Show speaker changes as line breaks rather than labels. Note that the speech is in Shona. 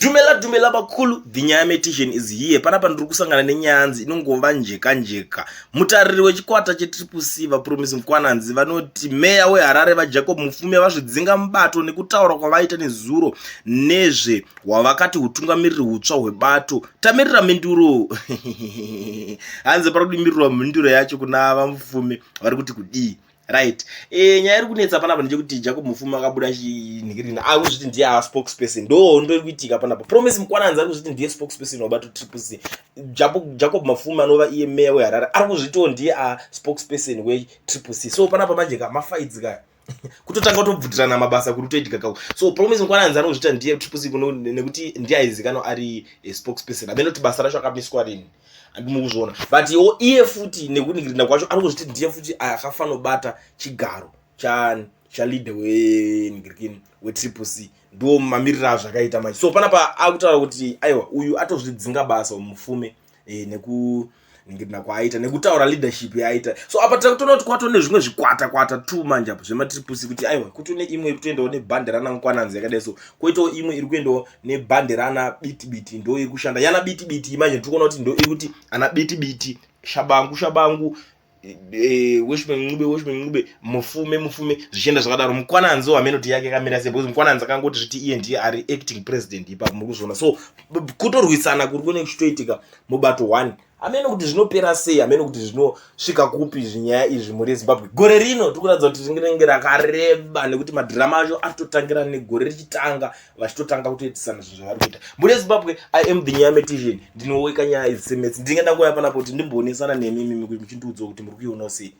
Dumela dumela bakulu, the nyaya metician is here. Panapa ndiri kusangana nenyanzi inongova njeka njeka. Mutariri wechikwata cheTriple C vaPromise Mkwananzi vanoti meya weHarare vaJacob Mufume vazvidzinga mubato nekutaura kwavaita nezuro nezve hwavakati hutungamiriri hutsva hwebato. Tamirira mhinduro. Hanzi pari kudimirirwa mhinduro yacho kuna vaMufume vari kuti kudii? Right, nyaya iri kunetsa panapa ndechekuti Jacob Mufumi akabuda achinhikirina akuzviti ndiye a spokesperson. Ndo iri kuitika panapa. Promise Mukwananzi ari kuzviti ndiye spokesperson wabato Triple C. Jacob Mafume anova iye meya weHarare ari kuzvitiwo ndiye a spokesperson weTriple C. So panapa manje ka mafights ka kutotanga kutobvutirana mabasa kuri kutoitika kako. So Promise Mukwananzi ari kuzvita ndiye Triple C nekuti ndiye aizikanwa ari spokesperson. Hameno kuti basa racho akamiswa rini, handimo kuzviona, but iwo iye futi nekuningirina kwacho ari kuzviti ndiye futi akafanobata chigaro chaleader weningirikini weTriple C. Ndo mamiriro azvakaita manje. So panapa akutaura kuti aiwa, uyu atozvidzinga basa Mufume nekuningirina kwaaita nekutaura leadership yaaita. So apa tiri kutoona kuti kwatone zvimwe zvikwata kwata two manje apo zvemaTriple C, kuti aiwa, kutone imwe iri kutoendawo nebhande rana Mukwananzi yakadai, so koitawo imwe iri kuendawo nebhande rana Biti Biti. Ndo iri kushanda yana Biti Biti manje. Tiri kuona kuti ndo iri kuti ana Biti Biti, Shabangu Shabangu, Weshman Ncube, Weshman Ncube, Mufume Mufume, zvichienda zvakadaro. Mukwananzi hameno kuti yake yakamira sei, because Mukwananzi akangoti zviti iye ndiye ari acting president ipapo, muri kuzviona. So kutorwisana kuri kune kuchitoitika mubato 1. Hameno kuti zvinopera sei, hameno kuti zvinosvika kupi zvinyaya izvi muri Zimbabwe. Gore rino tiri kuratidza kuti rinenge rakareba nekuti madhirama acho aritotangira negore richitanga, vachitotanga kutoitisana zvinhu zvavari kuita muri Zimbabwe. I am the nyaya metician, ndinoweka nyaya idzi semetsi. Ndinge ndangoya panapo kuti ndimboonesana nemi mimi kuti muchindiudzawo kuti muri kuionawo sei.